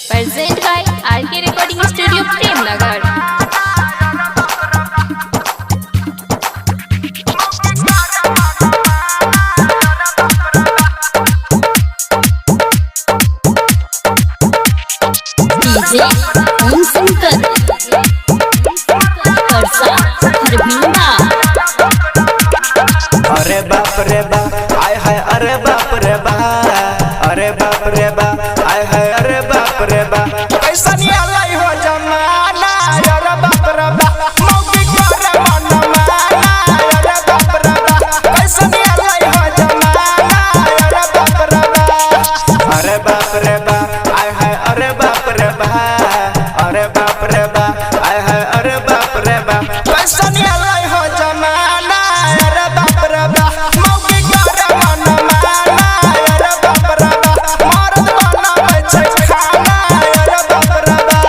Present by RK Recording Studio, Premnagar. DJ Om Shankar, Parsa Harbhinda. अरे बाप रे बाप आय हाय, अरे बाप रे बाप, अरे बाप रे बाप आय हाय, अरे बाप रे बाप, कैसन आलै हो जमाना। अरे बाप रे बाप मौगी करे मन माना। अरे बाप रे बाप कैसन आलै हो जमाना। अरे बाप रे बाप, अरे बाप रे बाप आय हाय, अरे बाप रे बाप, अरे बाप रे बाप आय हाय, अरे बाप रे बाप, कैसन आलै हो जमाना। अरे बाप रे बाप मौगी करे मन माना। अरे बाप रे बाप मर्द बनाबै छै खाना। अरे बाप रे बाप।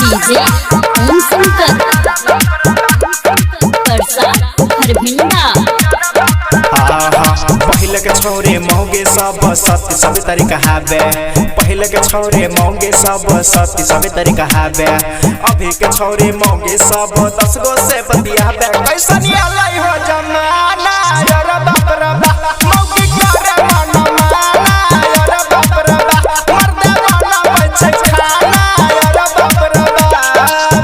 DJ Om Shankar, Parsa Harbhinda. आहा, पहिले के छौरे मौगे सब सत्य सब तरीका हाबे। पहिले के छौरे मौगे सब सत्य सब तरीका हाबे। अभी के छौरे मौगे सब 10 गो से बतियाबे। कैसन आलै हो जमाना। अरे बाप रे बाप मौगी करे मन माना। अरे बाप रे बाप मर्दे बनाबै छै खाना। अरे बाप रे बाप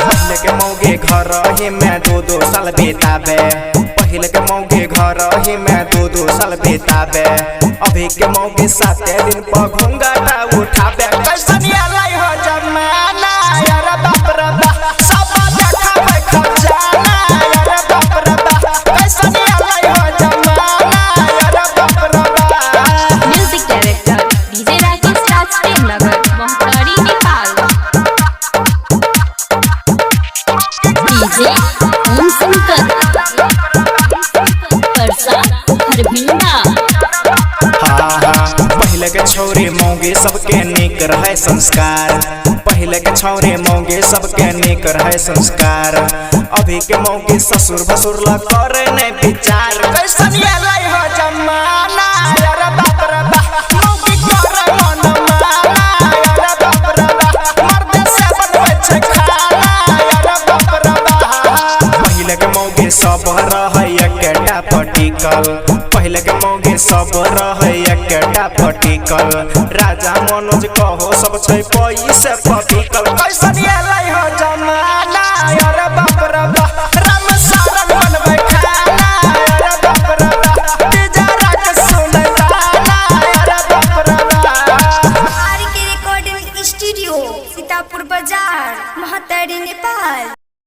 पहिले के मौगे घर ही में 2-2 साल बिताबे। पहिले के मौगे घर ही में 2-2 साल बिताबे। अभी के मौगे 7 दिन पर घूंघटा उठाबे। कैसन आलै हो जमाना। अरे बाप रे बाप सब देखाबै खजाना। अरे बाप रे बाप कैसन आलै हो जमाना। अरे बाप रे बाप। Music Director DJ Rakesh Raj, Premnagar, Mohtari, Nepal. DJ Om Shankar, Parsa Harbhinda. हाँ, पहिले के छौरे मौगे सबके नीक रहे संस्कार। पहिले के छौरे मौगे सबके नीक रहे संस्कार। अभी के मौगे ससुर भसुर ला करे नहीं विचार। कैसन आलै हो जमाना। अरे बाप रे बाप मौगी करे मन माना। अरे बाप रे बाप मर्दे से बनबै छै खाना। अरे बाप रे बाप पहिले के मौगे सब रहै एकेटा पटिकल। पहिले के मौगे सब रहै एकेटा पटिकल। राजा मनोज कहो सब छै पैसे पटिकल। कैसन आलै हो जमाना। अरे बाप रे बाप राम शरण बनबै खाना। अरे बाप रे बाप डीजे राकेश सुनै गाना। अरे बाप रे बाप। आर के रिकॉर्डिंग स्टूडियो, सीतापुर बाजार, महतरी, नेपाल।